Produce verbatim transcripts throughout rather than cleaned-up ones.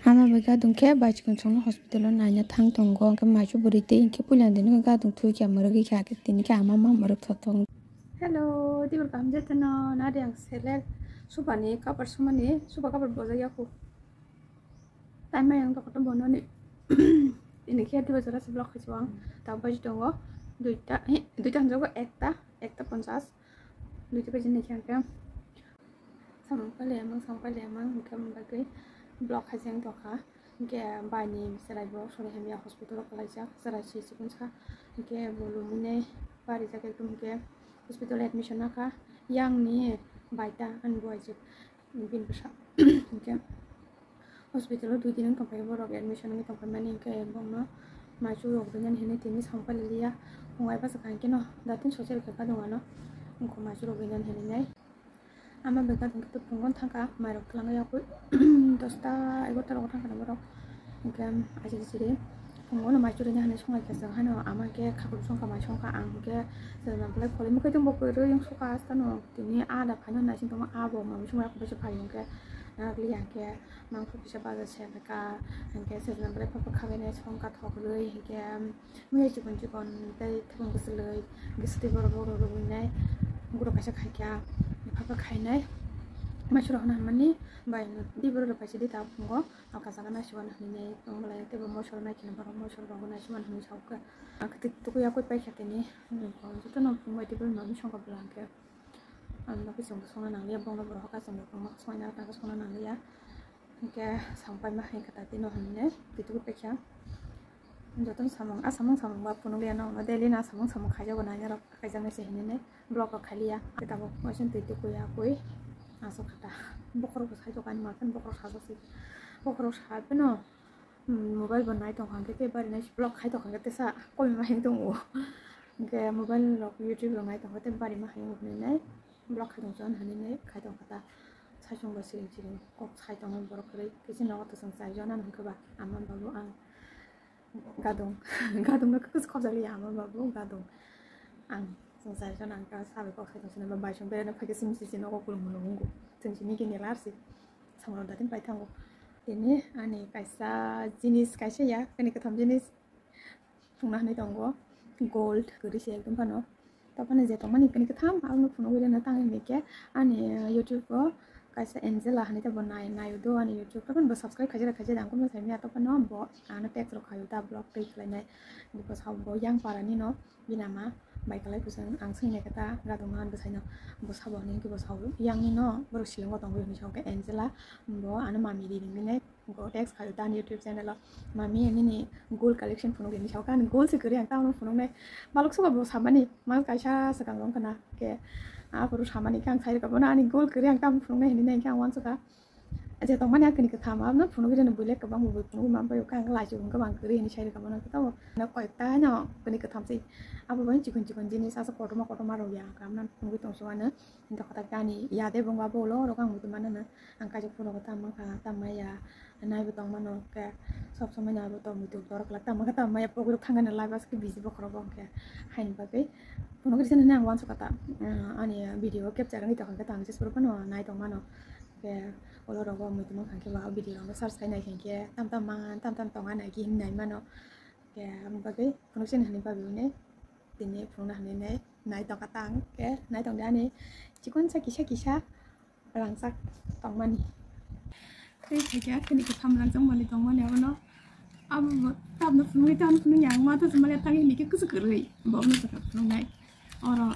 Ama bai gadung khe bai chikon songno hospital o naina thang tongo, hwnkhe maichu bwrwi tei hwnkhe puila dini gadung thwi kha mwrwgwi kha, khe tini khe ama ma mwrwk thotong. Hello, tibur kam jetono nadi ang selek subani kapar sumani suba kapar bojak yaku. Time ayang toko to bononi. Ini khe diba jora se vlog khachu ang. Ta baji tongo duita, he, duita hanjago ekta, ekta ponchas. Duita baji ni khe ang khe samung pale amang, samung pale amang, hwnkhe bagwi vlog khachu ang tokha. Hwnkhe baini chwrai bo sori hamya hospital o kwlaijak, chwrai se chikon sa. Hwnkhe bo lumine barijak ekdom hwnkhe hospital admission nakha. Yang ni baita ani buaijwk. Bini bwsa hwnkhe hospital o dui din wng tongkha borok admission wngwi tongkha mani, hwnkhe bongno maichu rok rinani hinwi tini samung paililiya. Phungai bwswk hai kheno datin sochari khe gadung ano wngkha maichu rok rinani hinwi nai. Ama bai gadung khe phungo thangkha mairok twlangwi yakwi dosta egarota rogo thangkha borok. Hwnkhe aisiri siri phungo no maichu rini hinwi songlai khe chwng haino ama hwnkhe khakuk songkha mai songkha ang hwnkhe chwla belai kholi mwkhai tongbo kwrwi wng sukha astano. Tini ada phaino naising tongma abo mami sumai kobisa phai hwnkhe nagli hwnkhe mangso kisa baja se ka hwnkhe sejna belai phapha khabainai songkha thokrwi hwnkhe muya chikon chikon tei thwng bwswlwi hwnkhe swtwi borok rok rwgwinai guro kaisa khaikha phapha khainai maisu rok hwnna hwnmani bai di borok rok kaisa di ta phungo alka jaga naisingmani hwnwi tongmani teibo moso naikhe borok moso rok naisingmani hwnwi saukha. Ang khe twi tukui yakui paikha tini jotono phunukbai tei mami songkha bwla hwnkhe. Ang no khe chwngno songna nangliya, bongno borok hakhe chwngno kwbangma songna nangliya. Hwnkhe samung paima hai khe tati no hinwi twi twi paikha. Jotono samung, a samung samung ba phunukliya no, daily no samung samung khaijago nai norok khaijaknai se hinwi vlog rok khailiya. Tabuk waisa twi twi kuya kui aswk kha ta. Bokhorok bo sai tokani ma khe bokhorok sajak se. Bokhorok sai phano. Hmm, mobile bo nai tongkha hwnkhe tei bari nai vlog khai tongkha hwnkhe tesa koi ma hai tongo. Hwnkhe mobile rok YouTube rok nai tongkha tei bari ma hai wngkha nai vlog khai tongkha hwnwi nai khai tongkha ta. Saichung bo siring siring kok sai tongo borok kwrwi kisa nogo to chwng chai jona hwnkhe ba ama babu ang gadung gadung no kwchwk khobjak liya ama babu gadung ang chwng chai jona hwnkhe sabai kok sai tongsa bai song berana phaikhe simi sisi nogo kulum hwnwi wngo chwng simi khe nela arsi. Samung datin pai thango. Tini ani kaisa jinis kaisa ya, kani katham jinis phungna hinwi tongo. Gold kwrwi se ekdom phano. Tophano je tongmani kani katham, abono phunugwi rwna tang hinwi khe ani, uh, YouTube o kaisa Angela hinwi tei bo nai, naio do ani YouTube. Tophano bo subscribe khaijak khaijak ang kunu saimanya tophano bo ano text rok khaio ta vlog tei khlainai. Bo sao bo yang para ni no. Bini ama bai kwlai bwswk ang swngnaikha ta gadungma bwsaino, bo sabo hwnwi hwnkhe bo sao, "Yangni no borok silingo tongwi?" hwnwi sao khe Angela bo ano mami ri ringwi nai, bo text khaio ta ani YouTube channel o, "Mami, nini gold collection phunuk di," hwnwi sao khe ani gold se kwrwi ang tamo phunuknai. Balok suka bo samani mang kaisa swkang wngkha na khe aphuru samani khe ang sai rwkha bono ani gold kwrwi ang tamo phunuknai hinwi nai khe ang uansukha. Je tongmani ang kini kwtham abono phunugwi rwno buile kwbang bo bui phunugwi man paio, khe ang lachi bo kwbang kwrwi hinwi sai rwkha bono khe tamo. Na koyekta haino kini kwtham se abo bai chikon chikon jinis asa kotorma kotorma rok ya khe amno phunugwi tongsu ano. Hinta khe ani yade bo abo ulo rok ang muitu mano na ang kaisa phunukgo tamo kha tamo ya naibo tongmano khe sob somoi no abo tong muitu borok kwlak tamo khe tamo ya pogwi rok thangani live aske busy bokhorok bo hwnkhe haini bagwi phunugwi rwsani ang uansukha ta ani video capture wngwi tongkha khe tamo jesa phano nai tongmano. Khe olo rogo muitu nung kha khe ba video rogo search khai nai khe tam tam man tam tam tonga nai khe hinwi nai mano. Khe aboni bagwi phunuk sini hinwi bagwi hwnwi tini phunukna hinwi nai nai tongkha tang khe nai tongdi ani chikon sa kisa kisa rangchak tongmani. Tei khaikhe kini kwtham rangchak mani tongmani abono. Abo bo tabno phunugwi tamo phunukya ang ma tongsa manya tangwi hini khe kusu kwrwi bo wngwi tongkha phunuknai. Oro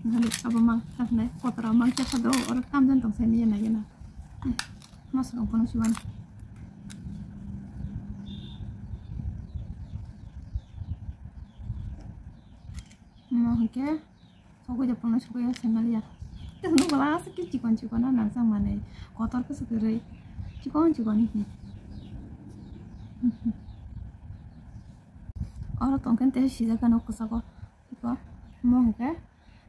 nani abo mang thangnai kotora mang cha do oro tamjani tongsa niya nai gana. Mas rong kono siwan. Mo hwnkhe sogwi de phunuknai sogwi ya saimanliya. Tei hwnwi bwla aswk khe chikon chikon no nangchak manwi kotor khe swkirwi chikon chikon hi. Oro tongkhe tei sijak gana kwchak o. Iko mo hwnkhe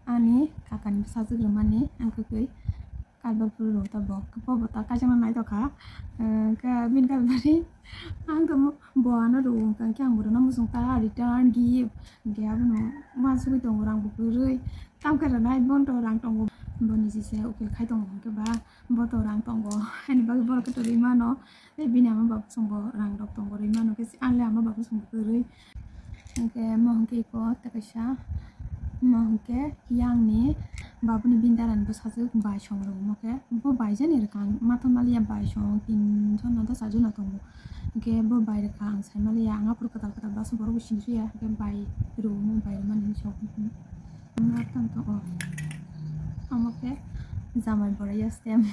ani kakani bwsajwk rwmani ang kwtwi. Kaibar phuru rwng ta bo, bo bo ta kaisa ma naithok kha. Khe bini kaibar bari ang tongmo bo ano rwng kha, khe ang bono muchung ta return gift. Khe abono uansugwi tongo rang bo kwrwi. Tamo khe rwnai bono to rang tongo. Boni jise ukil khai tongo hwnkhe ba bo to rang tongo. Ani bagwi borok khe to rwi mano. Tei bini ama babu songbo rang rok tongo rwi mano khe si anle ama babu songbo kwrwi. Hwnkhe mo hwnkhe iko tei kaisa mo hwnkhe yang ni babuni bini dara ni bwsajwk bai song rw mo khe bo bai jani rwkha ang matha maliya bai song tin jona do char jona tongo. Hwnkhe bo bai rwkha ang sai maliya ang aphuru kwtal kwtal bus borok bo sini suya hwnkhe bai rw mo bai rw mani song. Omo tang tongo omo khe jamai borai ya stem.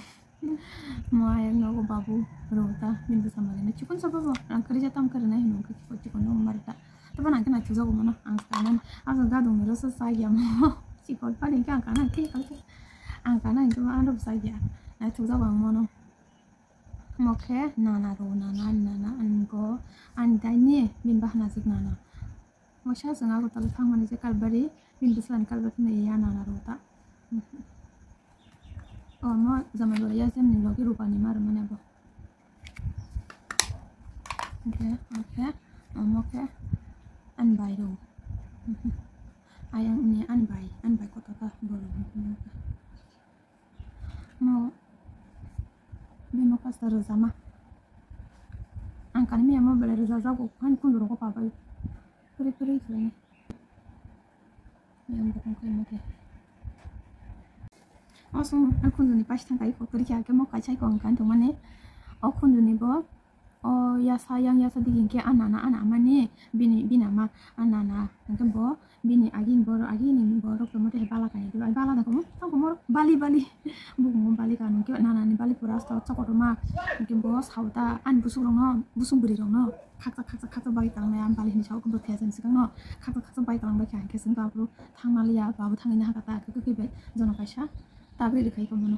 Mo ayang nogo babu rota bini bwsa mali na chikon sa babo rang kwrwi ja tam kwrwi nai hinwi khe chikon chikon no mar ta. Tabo nang khe naithok jago mono ang sa nani. Asa gadong ni rosa sa ya mo. Chikon pani khe ang kana khe kal khe. Ang kana khe ma ando sa ya. Naithok jago ang mono. Mo khe nana ro nana ani nana ani go ani dai ni bini bahana jik nana. Mo sa jeng Agartala thang mani je Kalbari bini bwsa ni Kalbari thang ya nana ro ta. Omo jamai bwrwi ya sini logi rupani ma rwmani abo. Hwnkhe, hwnkhe, omo khe ani bai rw. Ayang ni ani bai, ani bai kotor kha borok. Mo, bini mokha se rwjama. Ang kani miya mo belai rwjajago, ani khunju rogo pabai. Phuri phuri khlainai. Yang bukung khe mate. O song a khunjuni paisa thang kai kokori khe ake mo kaisa kong kan tongmani. O khunjuni bo o yasa yang yasa digi khe a nana a namani bini bini ama a nana hwnkhe bo bini agini borok agini borok tongma tei bala kanya diba bala da komo tang komo bali bali bukung bali kanu khe nana ni bali pura sto chokotoma hwnkhe bo sauta ani busuk rokno busuk bwrwi rokno khaksa khaksa khaksa bai kalangnai ang bali hinwi sao khe bo thaiya jani swkangno khaksa khaksa bai kalang bai kha hwnkhe chwng tabuk thangna liya babu thangwi naha kata khe khe bai jono kaisa tabri rwkhai khe mono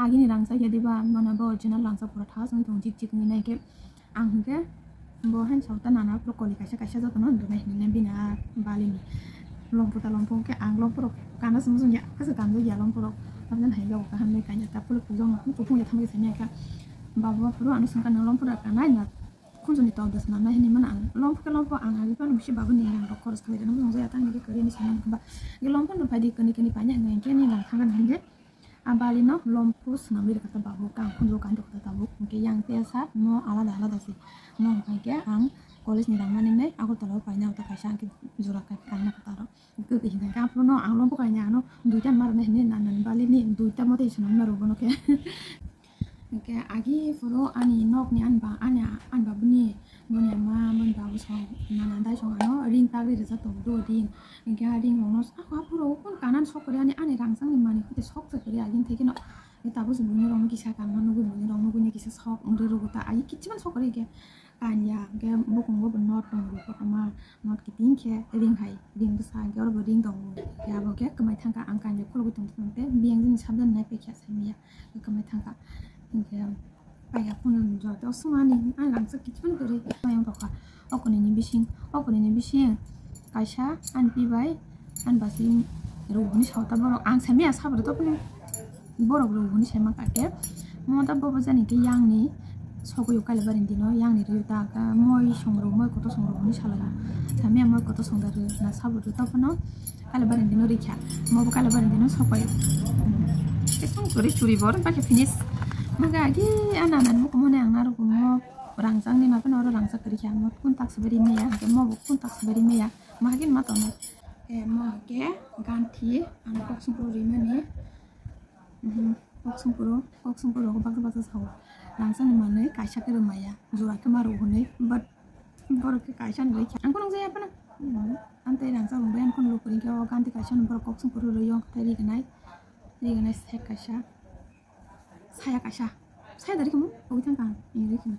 agini rangchak ya diba mano bo original rangchak pura tha chwng thong jik jik wngwi nai khe ang hwnkhe bo haino sauta nana pura koli kaisa kaisa jotono rwnai hinwi bini a balini longphuta longphung khe ang longphurok kana se muchung ya khe se kanjak ya longphurok aboni hai jago kaham bai kanya ta phuluk phuk jong kuphung ya thamwi sanya khe. Baba phuru ano sengkha nang longphura kanai na khunjuni tok das nanai hinwi mano ang longphu khe longphu ang agi phano bisi babuni rang rok khoros khlai rwna mung jaya tang ni khe kwrwi ni sanang ba ge longphu no phai di kani kani panya hinwi khe ni nang thangani hinwi a bali no longphu swnamwi rwkha ta babu kang khunju kani rwkha ta tabuk hwnkhe yang tei sa mo alada alada se mo hwnkhe ang college ni rang mani nai Agartala o paina ta kaisa ang khe jora kai kaina kha ta rok. Kwkwi hinkhe aphuru no ang longphu kaina ano duita mar hinwi nana ni bali ni duita mote swnam maro bono khe. Hinkhe agi phuru ani nok ni ani ba ani ani babu ni boni ama boni babu song nana dai song ano ring pagri rwjak tongo do ring. Hinkhe a ring rok no ako aphuru kun kanan sok kori ani ani rangchak ni mani khe sok se kori agini thai khe no. Tabuk se buini rok no kisa kanma nugui buini rok nugui ni kisa sok wngri rwgo ta agi kichimani sok kori hinkhe. Kanya, hwnkhe bukung bo bo not tongo kotorma, not kiting khe ring hai, ring bwsa, hwnkhe oro bo ring tongo, hwnkhe abo khe kwmai thangkha, ang kanya khulugwi tongtong tei biyang jani sabjani naipaikha saimanya, kwmai thangkha, hwnkhe paikha phunukjak tei o swngmani ani rangchak kichimani kwrwi mayung rwkha, o kwnwini bising, o kwnwini bising kaisa ani pi bai ani bachwi rw hwnwi sao ta borok, ang saimanya sabo rw tongmani. Borok rw hwnwi sai mankha khe, mo ta bobo jani khe yang ni sogwi o Kailaibari ni dino yang ni rw ta kha, moi song rw, moi kotor song rw hwnwi salai o. Samya moi kotor song da rw na sabo rw ta phano Kailaibari ni dino rikha, mo bo Kailaibari ni dino sokpai o. Ekdom kwrwi churi bor ba khe finish. Mo khe agi a nana ni mokol mone ang narwgo mo rangchak ni ma phano oro rangchak kwrwi kha, mo kun tak swbai ri maya, hwnkhe mo bo kun tak swbai ri maya, ma hagin ma tono. Eh, mo hwnkhe ganthi ang kok songkro ri mani. Mhm. Kok songphuru, kok songphuru rogo baksa baksa sao. Rangchakni manwi kaisa khe rwmaya, jora khe ma rw hwnwi, but borok khe kaisa ni rwkha. Ang kheno nukjaya phano. Mhm. Ang tei rangchak rwngbai ang kheno lukuri khe o ganthi kaisa ni borok kok songphuru rwio, tei rignai, rignai set kaisa, saya kaisa, saya dari khe mo, oi thang kang, ini rwkha.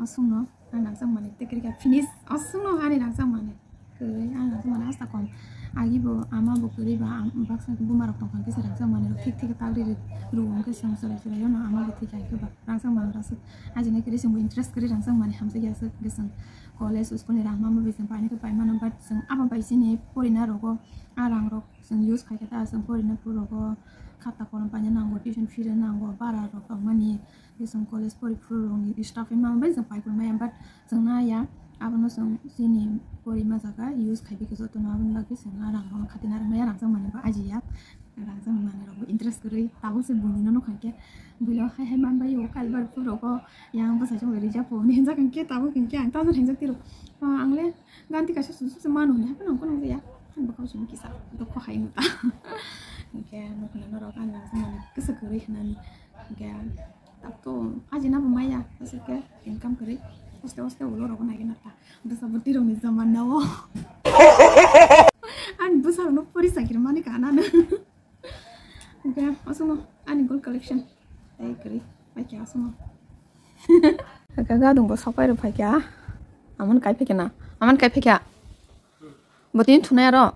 Aswkno ang rangchak manwi tei kwrwi kha finish. Aswkno ani rangchak manwi kwrwi, ani rangchak manwi asta kom. Agi bo ama bo kwrwi ba, ang baksa buma rok tong kha khe se rangchak manwi rok thik thik tak ri ri rw hwn khe se chwrai chwrai no ama bo thik hai khe ba rangchak manwi rok aswk. Ajinai kwrwi chwng bo interest kwrwi rangchak manwi hamjak ya aswk hwnkhe chwng college school ni rang ma ma bai chwng painai khe pai mano, but chwng abo bai chini porina rogo a rang rok chwng use khai khe ta chwng porina phuru rogo khata kolom paina nango, tuition fee rwna nango, bara rok tong mani. Tei chwng college pori phuru rokni staff ni mama bai chwng pai phuru maya, but chwng na ya Abono chwng chini pori ma jaga use khai bikhe jotono, aboni bagwi chwng a rang rokno khatina rwmaya, rang chang manwi bo ajiya, rang chang manwi rokbo interest kwrwi tabuk se buini no nukha khe buino hai hai manbai o, kalbar phurogo yang bwsai chwng rijak bo hinwi hinjak hinkhe tabuk hinkhe ang tabuk hinjak tiro. O ang le ganti kaisa sujak se mano hinwi haphano ang kono ya. Ang bwkhao simi kisa dukho hai no ta. Hinkhe nukuna norok ang rang chang manwi kwsa kwrwi hinani hinkhe. Tabuk to ajina bo maya, aswk khe income kwrwi. Hoste hoste ulo rogo nai gana ta. Bwsa bwtwi rokni jamana o. Ani bwsa rokno pori sakir mani kana no. Hinkhe aswkno ani gold collection. Tei kwrwi. Pai khe aswkno. Hinkhe gadung bo sopai rw phai kha. Amon kai phai khe na. Amon kai phai kha. Bo tini thunai aro.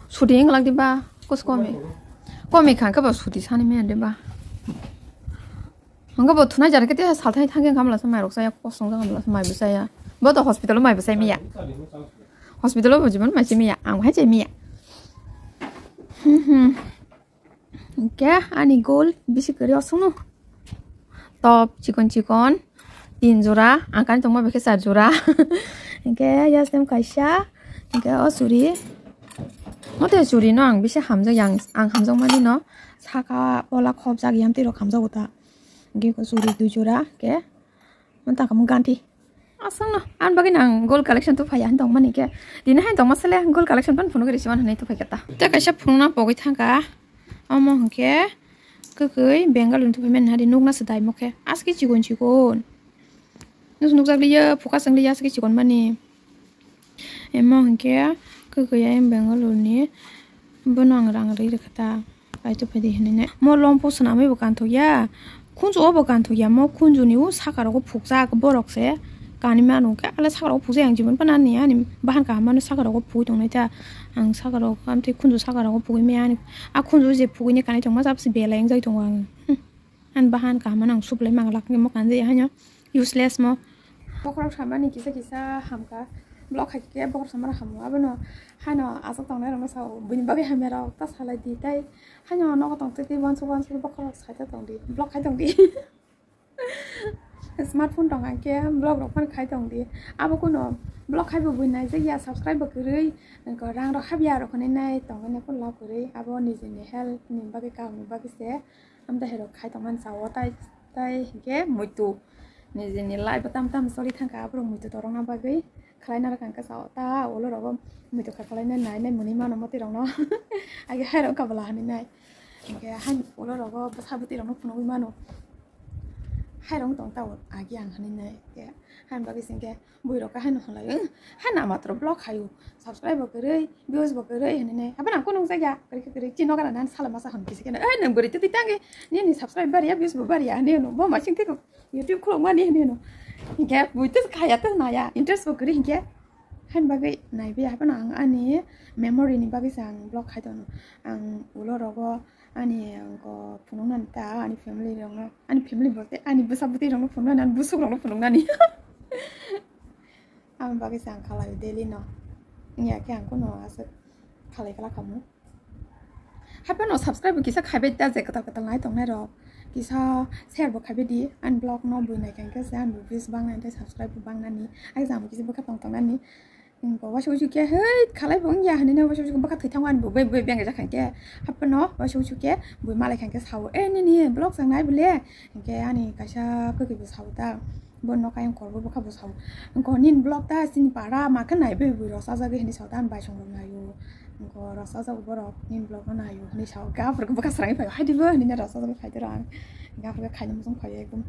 Suti wng glak diba? Kus komi. Komi kha khe bo suti sani maya diba? Hwnkhe bo thunai jani khe te salthai thangkhe wngkha mla se mairok chaya, kosong jagha mla se mai bo chaya. Bo to hospital o mai bo chai maya. Hospital o bo jibon mai chai maya. Ang hai chai maya. Hmm, hmm. Hinkhe ani goal bisi kwrwi aswkno. Top chikon chikon tin jora, ang kani tongma bekhe char jora. Hinkhe yastem kaisa, hinkhe o churi. Mote churi no ang bisi hamjak yang, ang hamjak mani no saka ola khopjak yamtwi rok hamjago ta. Hinkhe o churi dui jora, hinkhe Manta kamu ganti. Aswkno, ani bagwi nang gold collection tu phaiya hin tongmani khe. Tini hain tongma sele gold collection pan phunuk risi wan hinwi tu phaikha ta. Tei kaisa phunukna pogwi thangkha. Omo hinkhe kwkwi Bengaluru tu phaimani hari nukna se daimo khe. Aski chikon chikon. Nukjak liya, phuka chang liya aski chikon mani. Emo hinkhe kwkwi ayang Bengaluru ni bono ang rang rwi rwkha ta. Paito phaidi hinwi nai. Mo lompo swnamwi bo kanthokya. Khunju o bo kanthokya. Mo khunju ni o saka rogo phukjak borok se. Kanwi mano khe ale saka rogo phukjak ang jibon phano ani ani bahan kaham mano saka rogo phugwi tongnai ta. Ang saka rogo amtwi khunju saka rogo phugwi maya ani. A khunju je phugwi ni kanwi tongma jabse belai wngjagwi tongo ang. Hmm. Ani bahan kaham mano ang sublai manglak mo kanjaya haino. Useless mo. Bokhorok samani kisa kisa hamkha. Block hai khe bokhorok samani hamo. Abono haino aswk tongnai rokno sao. Buini bagwi hamya rok ta salai di tai. Haino nogo tong twi twi uansuk uansuk bokhorok saita tong di. Block khai tong di. Smartphone tong khe block rok phano khai tong di. Abo kuno block khai bo buini naijak ya, subscribe bo kwrwi. Rang rok habya rok hinwi nai tongwi nai phano love kwrwi. Abo nijini health ni bagwi kaham ni bagwi se. Amtwi hai rok khai tongmani sao tai, tai hinkhe muitu nijini life o tam tam choli thangkha aborok muitu torokna bagwi khlaina rwkha hinkhe sao ta ulo rogo muitu khai khwlaina nai nai mwnwi mano mwtwi rokno agi hai rok kabla hinwi nai hinkhe hai ulo rogo bwsa bwtwi rokno phunugwi mano hai rok tong tao agi ang hinwi nai hinkhe hai bagwi se hinkhe Bui rok haino halai, "Hai na matro vlog hayu, subscribe bo kwrwi, views bo kwrwi," hinwi nai. Abo nang kunung jaya, kwrwi khe kwrwi, chini nogo nang sala masa hwn kisa khe, "Eh, nwng bwrwi twi tangwi, nini subscribe bariya, views bo bariya," hinwi hwno. Bo masing twi YouTube khulokmani hinwi hwno. Hinkhe bui twi khaya twi naya, interest bo kwrwi hinkhe. Haini bagwi naibi, abo nang ani memory ni bagwi se ang vlog khai tono. Ang ulo rogo Ani angko phunuknani ta, ani family rokno, ani family bolte ani bwsa bwtwi rokno phunuknani, ani bwswk rokno phunuknani. Ang bagwi se ang khalai daily no. Wngya khe ang kuno aswk khalai kala khamu. Haphano subscribe bo kisa khaibai ta je kwtal kwtal nai tongnai rok. Kisa share bo khaibai di ani vlog no bui nai khe se ani views bangnani tei subscribe bo bangnani. Ai jang bo kisa bwkha tong tongnani. Wngkha waisa waisa khe, "Hei, khalai bo wngya," hinwi no waisa waisa bwkha thwi thango ani bo bai bai beng jak khe. Haphano waisa waisa khe bui malai khe sao, "Eh, nini vlog chang nai bole?" Hinkhe ani kaisa kwkwi bo sao ta, bo nok ayang kor bo bwkha bo sao. Wngkha nini vlog ta chini para ma khe nai bai bui rw chajagwi hinwi sao ta, ani bai song rok naio. Wngkha rw chajak borok nini vlog no naio hinwi sao, khe aphuru bwkha swrangwi phai, "Hai di bo," hinwi no rw chajagwi phai tong ang. Hinkhe aphuru khe khaina muchung phai ekdom.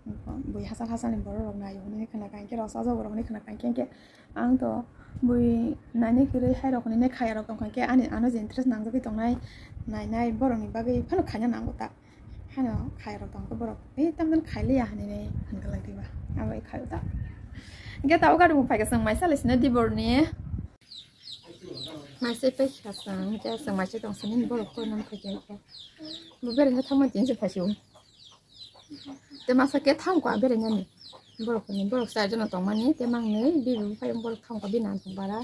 Wngkha bui hachal hachal ni borok rok naio hinwi khna kha, hinkhe rw chajak borok hinwi khna kha, hinkhe, hinkhe Ang to bui nainai kwrwi hai rok hinwi nai khaya rok tong kha khe ani ano je interest nangjagwi tongnai nainai borok ni bagwi phano khaina nango ta. Hano khaya rok tong khe borok, "Eh, tamjani khai liya," hinwi nai hwn glak diba. Abo khaio ta. Hinkhe tabuk gari bo phaikha chwng mai salai sino dibor ni. Mai se phaikha chwng, hinkhe chwng mai se tong sini borok phone nang phaikha hinkhe. Bo bere no thangma tin se phaisio. Te masa khe thangkha berainani. Borok ni borok char jona tongmani, te mangnwi bibi buphai borok thangkha bini ang bara.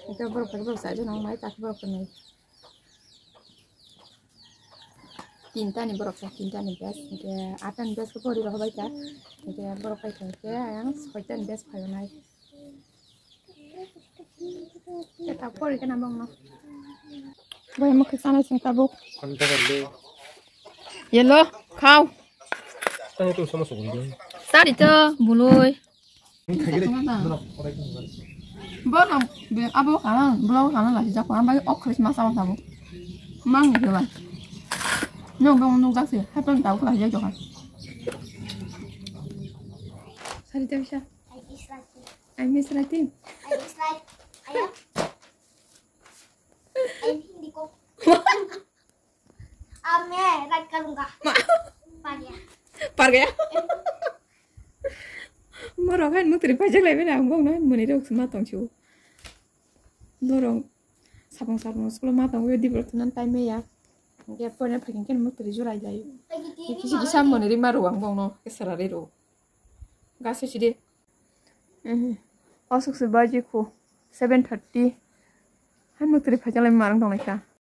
Eke borok khe borok char jona ongmai, ta khe borok khe nwi. Tinta ni borok sa, tinta ni bes, hingke atta ni bes khe pori rohor bai kha, hingke borok pai kha, hingke ayang soita ni bes phaio nai. Khe ta pori khe na bongno. Bai mo khe sanai sing tabuk. Yelo, khao. Tani tu sama sugri. Sari to, buloi. Bo nang be abo kana, blow kana la sijak ko, ambai ok Christmas abo sabo. Mang ni keba. Nong bong nong jak se, happen tau kala sijak joka. Sari to bisa. I dislike you. I miss writing. I dislike. I am. I am Hindi ko. Ab main right karunga. Par gaya. Par gaya. Borok hai mukri paijak lai bini ang bongno hai muni rok ma tong chu. Borok sapang sapang school ma tong yo dibro tunan time ya. Ge pore phakin ken mukri jurai jai. Kisi kisa muni ri ma ro ang bongno ke sara ri ro. Gase sidi. Osuk se baji ko seven thirty. Hai mukri paijak lai ma rang tong lai kha.